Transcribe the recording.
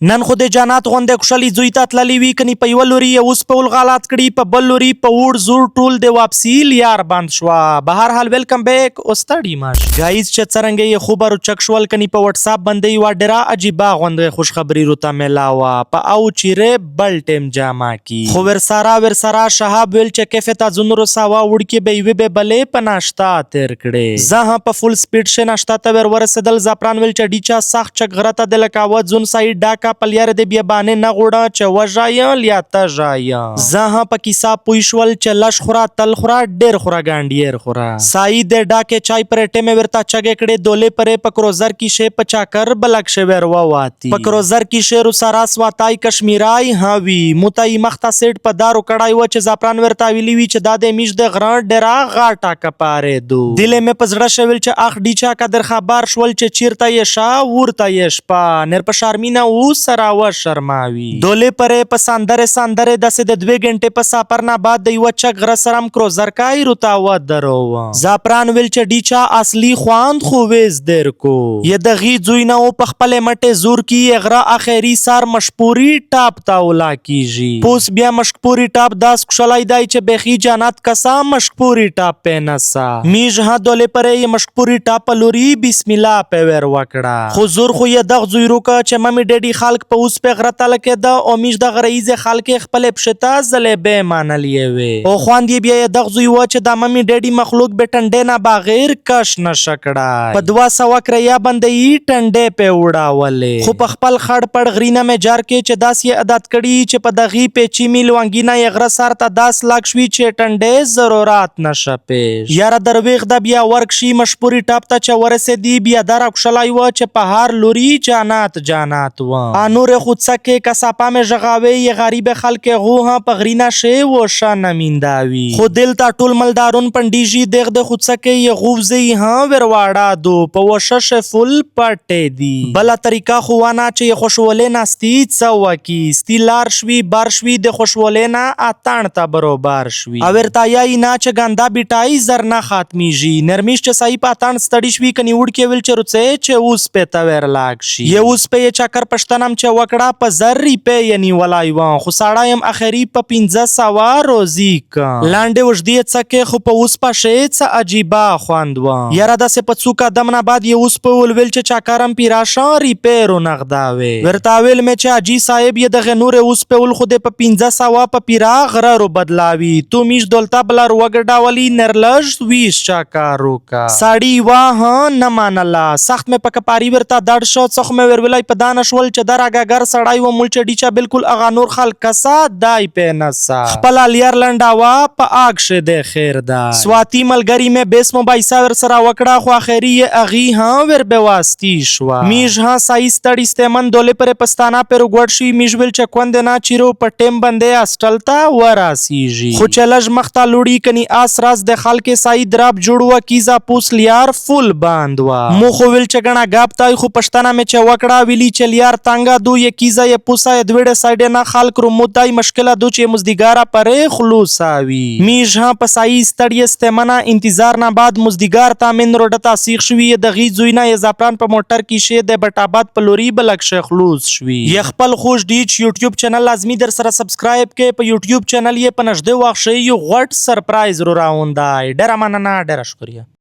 نن خو د جنت غوندې کښلي ځوی ته تللي وي، کني په یوه لوري یې اوس په غلط کړي، په بل لوري په وړ زور ټول د واپسی لیار بند شوه. بهر حال ویلکم بیک او ستړي مش ګایز. چې څرنګه یې خبر چک شول، کني په واتساپ باندې یوه ډیره عجیبه غوندې خوشخبری روته ملاوه په او چیرې بل ټیم جامه کی. خو ورسره شهاب ویل چې کیفه ته ځون رساوه، وړکې به یوې به بلې په ناشتا تیر کړې. زه هم په فول سپیډ شه ناشتا ته ور ورسېدل. زعفران ویل چې ډیچا سخت چک غره ته د لکاوه ځون سای ډاکا پلیار د بیابانې نه غوړه چې وژایم یا ته ژایم. زه هم په کیسه پوه شول چې لش خوره، تل خوره، ډېر خوره، ګانډیر خوره. سای د ډاکې چای پر ټیمې ورته چګې کړې. دولې پرې په کروزر کې شی په چاکر بلک شی ور وواتی. په کروزر کې شی روسرا سواتای کشمیرای هاوی موتای مخته سیټ په دارو کړای و چې زعفران ورته ویلی وی چې دا د میش د غره ډېره غاټه کپارې دو. دلې مې په زړه شویل چې اخ ډیچا قدر خبر شول چې چیرته یې شا ورته یې شپه نر په شرمینه و سره و شرماوي. دولې پرې په سندرې سندرې داسې د 2 غنټې په سفر نه بعد د یوه چک غره سره هم کروزر کای روتا و درو. زعفران ویل چې ډیچا اصلي خواند خو ویز در کو یې د غي ځوی نه و په خپل مټې زور کی یې غره اخري سر مشپوري ټاپ ته ولا کیږي. پوس بیا مشکپوري ټاپ داس کښلای دی چې بېخي جنت کسا مشکپوري ټاپ پې نسا. میژ ها دولې پرې یې مشکپوري ټاپ په لوري بسم الله په ور وکړه. خو زور خو یې دغ ځوی روکه چې ممي ډیډي خلک په اوس په غره ته لکېده او میژ د غره ییزې خلک خپلې پښې ته زلېبې منل یې وې او خوند یې بیا یې دغ ځوی و چې د ممي ډیډي مخلوق به ټنډې نه بغیر کش نه شکړای. په 200 کریا باندې یې ټنډې پې وړاولې. خو په خپل خړ پړ غرینه مې جار کې چې داس یې عادت کړي چې په دغي پیچی می لوانګینه یې غره سر ته داس لاک شوي چې ټنډې ضرورت نشه پیش. یاره درویغ د بیا ورک شي. مشپوري ټاپ ته چې ورسېدي بیا دا راکښلای و چې په هر لوري جانات جانات و. انور خو څکې کساپا مې ژغاوې یې غریب خلک غوه په غرینه شی و شه نمینداوي. خو دلته ټول ملدارون پنډیږي دغ د خو څکې یې غوزې ها ورواړه دو په وشه شفول پټې دي. بله طریقه خو ونه چې یې خوشولې ناستي څه وکي ستي لار شوي بار شوي د خوشولې نه اتڼ ته بروبر شوي. او ورته یایي نه چې ګنده بیټای زر نه ختمیږي. نرمیش چې سایي په اتڼ ستړي شوي کني وړکې ویل چې روڅې چې اوس پې ته ورلاګ شي. یې اوس پې یې چکر پښتنم چې وکړه په 1000 روپۍ یې نیولای و خو ساړه یم اخري په 500 روزي که لاندې وژدې یې څکې خو په اوس پښې څه عجیبه خوند و. یاره داسې په څو قدم نه بعد یې اوس په ول ویل چې چکرم پیراشه ریپې رو نغداوې. ورته ویل مې چې حاجي صاحب یې دغه نورې اوس په ول خو دې په 500 په پیرا غره رو بدلاوي تو میش دولته بلر وګډاولي نرلژ ویش چکر وکه. ساړي واه نه منله سخت مې په کپاري ورته دړ شو. څه خو مې ورولای په دانه شول چې دا راګاګر سړی و مول چې ډیچا بالکل هغه نور خلک کسا دای پې نسا خپله لیار لنډاوه په آګ شه د خیر ده. سواتی ملګری مې بیس مبایسه ور سره وکړه خو اخري یې اغي هم ور بواستی شوه. میژ ها سای ستړي ستیمن دولې پر پستانه پر وګوړ شي. میژ ویل چې کوند نه چیرو په ټیم باندې اسټل ته وراسیږي. خو چې لږ مخته لوړي کني آس راس د خلک سای دراب جوړ و کیزا پوس لیار فول باند و. مو خو ویل چې ګڼه ګاب تای خو پښتنه مې چې وکړه ویلی چې لیار تنګه دو یې کیزا یې پوسا یې دویړې سایډې نه خلک روموتای مشکله دو چې مزدیګاره پرې خلوصاوي. میژ ها په سای ستړي ستیمنه انتظار نه بعد مزدیګار تا من روډه ته سیخ شوي یې د غي ځوی نه یې زعفران په موټر کې شي د بټاباد په لوري بلک شي خلوص شوي. یې خپل خوش ډیچ یوټیوب چینل لازمي در سره سبسکرایب کې. په یوټیوب چینل یې په نږدې وخت شي یو غټ سرپرایز رو راوندای. ډېره مننه، ډېره شکریه.